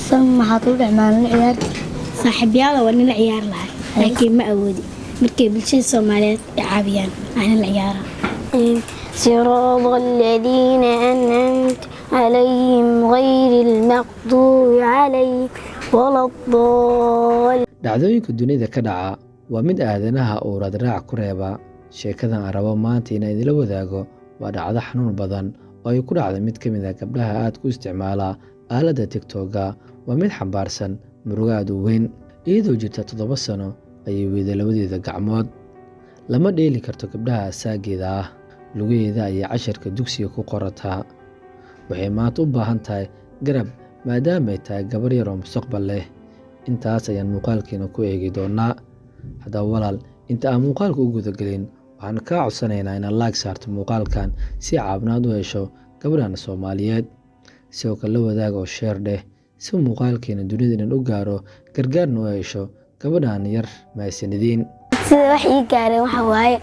San maxaad u dhex maalin ciyaarta? Saaxiibyaal waa nila ciyaar lahay, laakiin ma awoodi. Markay bulshada Soomaaliyeed i caawiyaan aan la ciyaara. صراط الذين أنعمت عليهم غير المغضوب عليهم ولا الضالين. Dhacdooyinka dunida ka dhaca waa mid aadanaha uu raadraac ku reeba. Sheekadan aan rabo maanta inaan idinla wadaago waa dhacdo xanuun badan oo ay ku dhacday mid ka mid ah gabdhaha aadka u isticmaala aaladda TikTok-ga. Waa mid xambaarsan murugo aad u weyn. Iyadoo jirta 7 sano ayay weyday labadeeda gacmood. Lama dheeli karto gabdhaha asaageeda ah. Lugaheeda ayay casharka dugsiga ku qorataa. Waxay maanta u baahan tahay garab, maadaama ay tahay gabar yar oo mustaqbal leh. Intaas ayaan muuqaalkeena ku eegi doonaa. Haddaba walaal, inta aan muuqaalka u gudagelin, waxaan kaa codsanaynaa inaad like saarto muuqaalkan si caawinaad u hesho gabadhan Soomaaliyeed. Sidoo kale la wadaag oo share dheh si muuqaalkeena dunida dhan u gaaro, gargaarna u hesho gabadhan yar. Mahadsanidin. Sida wax ii gaareen waxa waaye,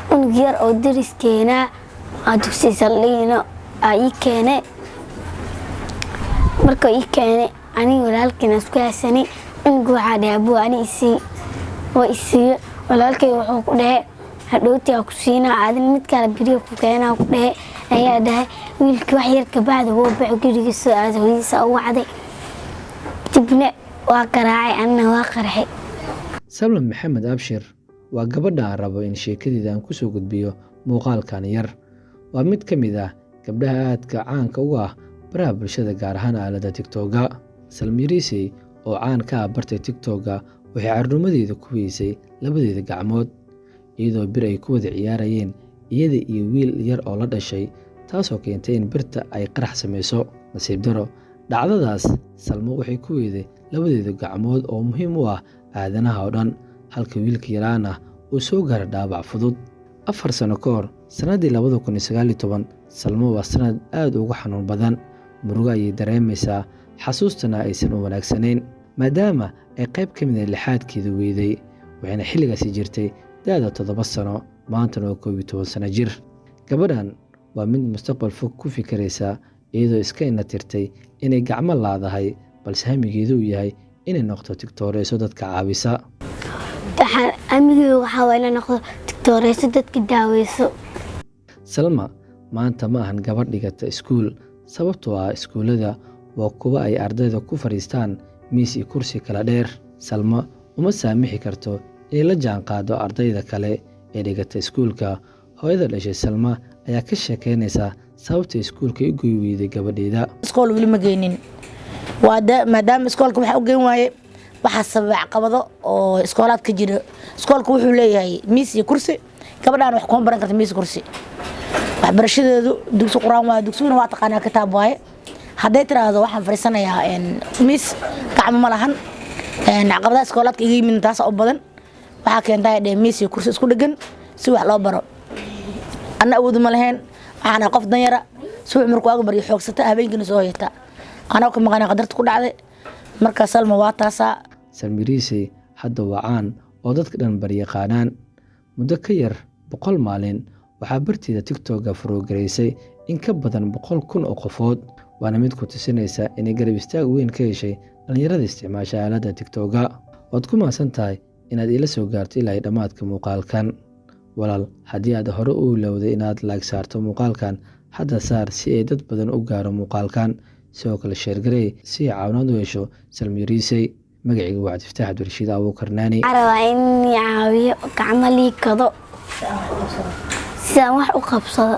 cunug yar oo dariskeenaa aa dugsi saldhigino aa ii keene. Marka ii keene, aniga walaalkeen isku haysanay. Cunuga waxaa dhahay, "Abuu, ani isii." Waa isiiye. Walaalkay wuxuu ku dhahe, "Hadhowti aa ku siinaa, adin mid kale beriga ku keenaa," ku dhahe ayaa dhahay. Wiilkii wax yar kabacdi wuu baxo, gurigiisa aad hooyadiisa u wacday, dibna waa garaacay, anina waa qarxay. Salma Maxamed Abshir waa gabadha aan rabo in sheekadeeda aan kusoo gudbiyo muuqaalkan yar. Waa mid ka mid ah gabdhaha aadka caanka uga ah baraha bulshada, gaar ahaan aaladda TikTok-ga. Salma Yariisey oo caan ka ah barta TikTok-ga waxay carruurnimadeeda ku weysay labadeeda gacmood, iyadoo bir ay ku wada ciyaarayeen iyada iyo wiil yar oo la dhashay, taasoo keentay in birta ay qarax samayso. Nasiib daro, dhacdadaas Salmo waxay ku weyday labadeeda gacmood oo muhiim u ah aadanaha oo dhan, halka wiilka yaraana uu soo gaaray dhaawac fudud. 4 sano ka hor, sannaddii 2019, Salmo waa sanad aad uga xanuun badan. Murugo ayay dareemaysaa, xasuustana aysan u wanaagsanayn, maadaama ay qayb ka mid ah lixaadkeeda weyday. Waxayna xilligaasi jirtay da'da 7 sano, maantana waa 11 sano jir. Gabadhan waa mid mustaqbal fog ku fikiraysa, iyadoo iska indhatirtay inay gacmo laadahay, balse hamigeedu uu yahay inay noqoto tiktooreyso dadka caawisa. Waxaan amigeyga waxaa waa inaan noqdo tiktooreyso dadka daaweyso. Salma maanta ma ahan gabadh dhigata iskuul, sababtoo ah iskuullada waa kuwa ay ardayda ku fadhiistaan miis iyo kursi kala dheer. Salma uma saamixi karto inay la jaanqaado ardayda kale ee dhigata iskuulka. Hooyada dhashay Salma ayaa ka sheekeynaysa sababta iskuulka u goy weyday gabadheeda. Iskool weli ma geynin, maadaama iskoolka waxaa u geyn waaye waxaa sababay caqabado oo iskoolaad ka jira. Iskoolka wuxuu leeyahay miis iyo kursi, gabadhaan wax kuma baran karta miis kursi. Waxbarashadeedu dugsi Qur-aan waaye, dugsiguna waa taqaanaa, kitaab waaye. Hadday tiraahdo waxaan fadhiisanayaa miis, gacmo ma lahan. Caqabadaha iskoolaadka iga yimid taasa u badan. Waxaa keentaa dheh miis iyo kursi isku dhegan si wax loo baro. Anna awoodu ma lahayn, waxaan ahay qof danyara, subax markuu aaga baryo xoogsata, habeenkiina soo hoyata, anoo ka maqanaa qadarta ku dhacday. Marka Salma waa taasaa. Salma Yariisey hadda waa caan oo dadka dhan baryaqaanaan. Muddo ka yar 100 maalin waxaa barteeda TikTok-ga follow-garaysay in ka badan 100,000 oo qofood, waana mid ku tusinaysa inay garab istaag weyn ka heshay dhallinyarada isticmaasha aaladda TikTok-ga. Waad ku mahadsan tahay inaad iila soo gaarto ilaa iyo dhammaadka muuqaalkan. Walaal, haddii aad hore u ilowday inaad like saarto muuqaalkan, hadda saar si ay dad badan u gaaro muuqaalkan. Sidoo kale share garey si ay caawinaad u hesho Salma Yariisey. Magacayga waa Cabdifataax Cabdirashiid Abuukar Naani. Waxaan rabaa in i caawiyo, gacmo lii kado sidaan wax u qabsado.